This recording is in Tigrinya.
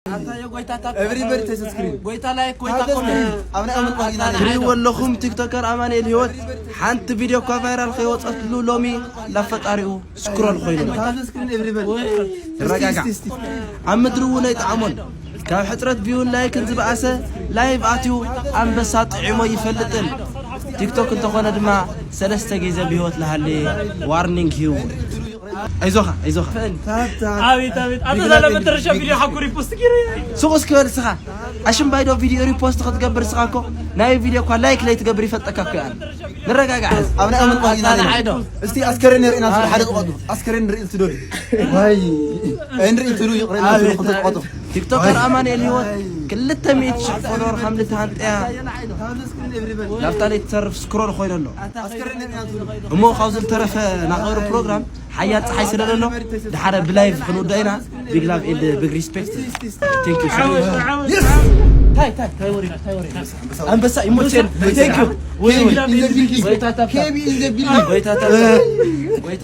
Everybody to subscribe. ጎይታ ላይክ፣ ጎይታ ኮሜንት። ኣብ ናይ ኣመልካ ኢና። ትሪእዎ ኣለኹም ቲክቶከር ኣማኑኤል ህይወት ሓንቲ ቪድዮ እኳ ቫይራል ከይወፀትሉ ሎሚ ናብ ፈጣሪኡ ስክሮል ኮይኑ ኣሎ። Subscribe everybody. ትረጋጋዕ። እስቲ፣ እስቲ፣ እስቲ። ኣብ ምድሪ እውን ኣይጠዓሞን። ካብ ሕፅረት ቪውን ላይክን ዝበኣሰ ላይቭ ኣትዩ ኣንበሳ ጥዒሞ ይፈልጥን። ቲክቶክ እንተኾነ ድማ ሰለስተ ግዜ ብህይወት ለሃሌ ዋርኒንግ ሂቡ። ኣይዞኻ ኣይዞኻ። ኣቤት ኣቤት ኣተዛለ መጨረሻ ቪድዮ ሓኩ ሪፖስት ጊረ። ሱቕ እስኪ በል እስኻ። ኣሽምባይዶ ቪድዮ ሪፖስት ክትገብር እስኻ እኮ ናይ ቪድዮ እኳ ላይክ ለይትገብር ይፈልጠካ እኮ። ንረጋጋዕ። ኣብ ናይ ኣመልካ ኢና። እስቲ ኣስከሬን ንርእና ሓደ ዝቐጡ ኣስከሬን ንርኢ ትደሉ። ወይ እንርኢ ትሉ ይቕሬና ክትቆጡ። ቲክቶከር ኣማኑኤል ህይወት ክልተ ሚእቲ ሺሕ ፎሎወር ከም ልትሃንጠያ ናብታ ለይትተርፍ ስክሮል ኮይነ ኣሎ። እሞ ካብዚ ዝተረፈ ናቐሩ ፕሮግራም ሓያል ፀሓይ ስለ ዘሎ ድሓረ ብላይቭ ክንውዶ ኢና። ቢግ ላቭ ኤንድ ቢግ ሪስፔክት። Thank you so much. ኣንበሳ ይሞቼን። Thank you. ወይ ወይ ወይ ታታ ወይ